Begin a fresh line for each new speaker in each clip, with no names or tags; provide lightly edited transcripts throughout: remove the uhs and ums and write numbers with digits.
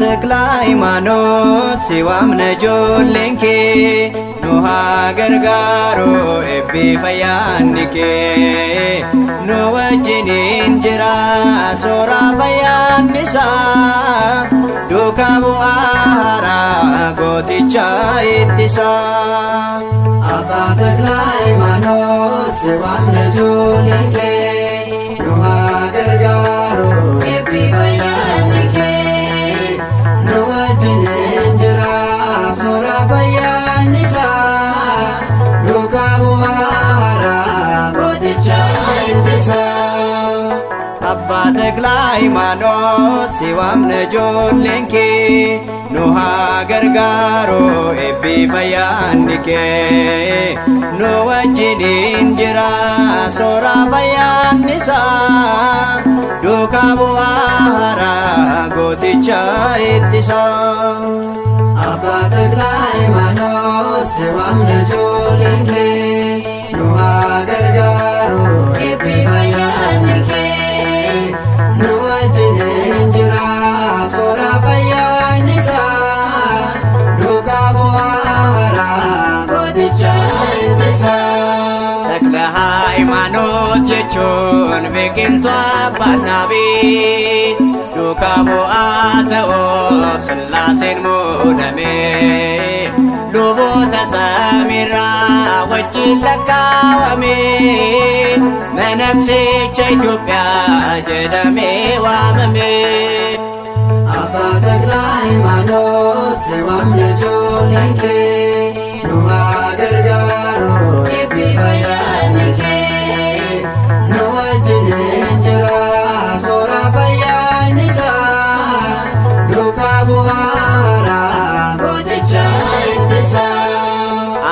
ተክለ ሃይማኖት si waamna ijoolleen kee nu haa gargaaru eebbi fayyaanni kee nu wajjiniin jira soora fayyaanni isaa duukaa bu'aa haaraa gooticha ittisaa.
Abbaa ተክለ ሃይማኖት si waamna ijoolleen kee nu haa gargaaru
Eebbi fayyaanni kee
nu wajjiniin jira soora fayyaanni isaa duukaa bu'aa haaraa gooticha ittisaa.
Abbaa ተክለ ሃይማኖት si waamna ijoolleen kee nu haa gargaaru eebbi fayyaanni kee nu wajjiniin jira soora fayyaanni isaa duukaa bu'aa haaraa gooticha ittisaa.
Abbaa ተክለ ሃይማኖት si waamna ijoolleen kee nu haa gargaaru
Eebbi fayyaanni kee
nu wajjiniin jira soora fayyaanni isaa duukaa bu'aa haaraa gooticha ittisaa.
ተክለ ሃይማኖት jechuun biqiltuu abbaan dhaabii duukaa bu'aa ta'uuf sillaaseen muudame luboota samiirraa wajjin lakkaawame manaksicha Itoophiyaa jedhamee waamame.
Abbaa ተክለ ሃይማኖት si waamna ijoolleen kee nu haa gargaaru
Eebbi fayyaanni kee
nu wajjiniin jira soora fayyaanni isaa duukaa bu'aa haaraa gooticha ittisaa.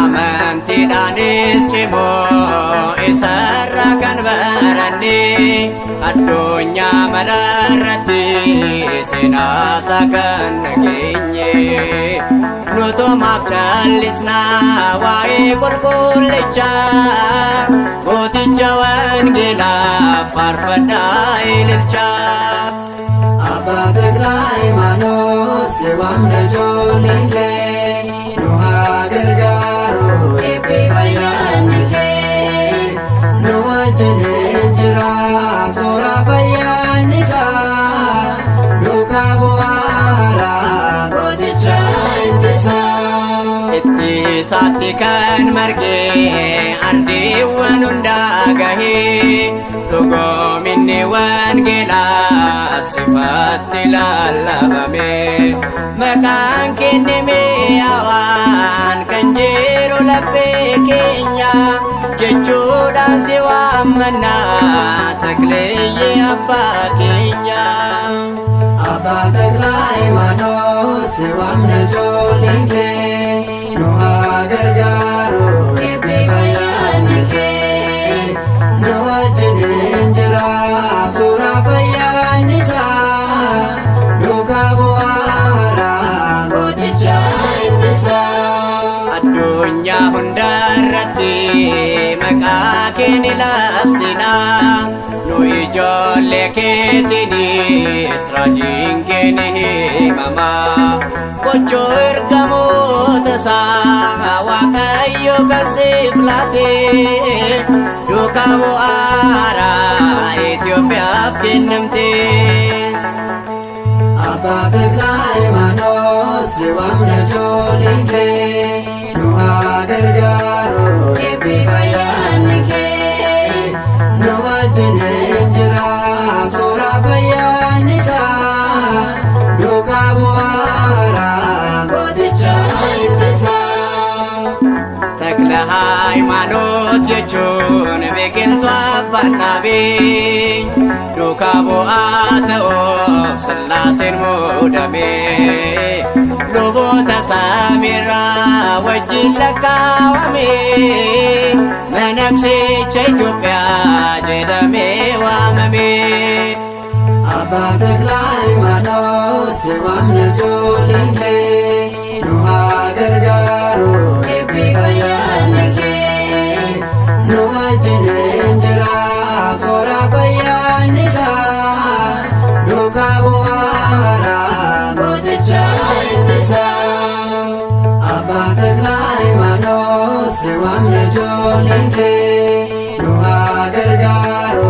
Amantiidhaanis cimoo isarra kan baranne addunyaa maraarratti seenaasaa kan dhageenye nutumaaf callisnaa waa'ee qulqullichaa gooticha wangeelaa faarfadhaa ililchaa.
Abbaa ተክለ ሃይማኖት si waamna ijoolleen kee nu haa gargaaru
Eebbi fayyaanni kee
nu wajjiniin jira soora fayyaanni isaa duukaa bu'aa haaraa gooticha ittisaa.
Ittisaatti kan margee ardiiwwan hundaa gahee dhugoominni wangeelaa sifatti lallabame maqaan kenname hawaan kan jiru laphee keenya jechuudhaan si waammannaa takleeyyee abbaa keenya.
Abbaa ተክለ ሃይማኖት si waamna ijoolleen kee nu haa gargaaru
Eebbi fayyaanni kee
nu wajjiniin jira soora fayyaanni isaa duukaa bu'aa haaraa gooticha ittisaa.
Addunyaa hundarratti maqaa kee ni labsina nu ijoollee keetiinis raajiin kee ni himama gochoo ergamoota isaa Waaqayyo kan siif laate duukaa bu'aa haaraa Itoophiyaaf kennamte.
Abbaa ተክለ ሃይማኖት si waamna ijoolleen kee nu haa gargaaru
Eebbi fayyaanni kee
nu wajjiniin jira soora fayyaanni isaa duukaa bu'aa haaraa gooticha ittisaa.
ተክለ ሃይማኖት jechuun biqiltuu abbaan dhaabii duukaa bu'aa ta'uuf sillaaseen muudame luboota samiirraa wajjin lakkaawame manaksicha Itoophiyaa jedhamee waamame.
Abbaa ተክለ ሃይማኖት si waamna ijoolleen kee nu haa gargaaru
Eebbi fayyaanni kee
nu wajjiniin jira soora fayyaanni isaa duukaa bu'aa haaraa gooticha. Hayimaanoot si waamne ijoolleen kee nu haa gargaaru.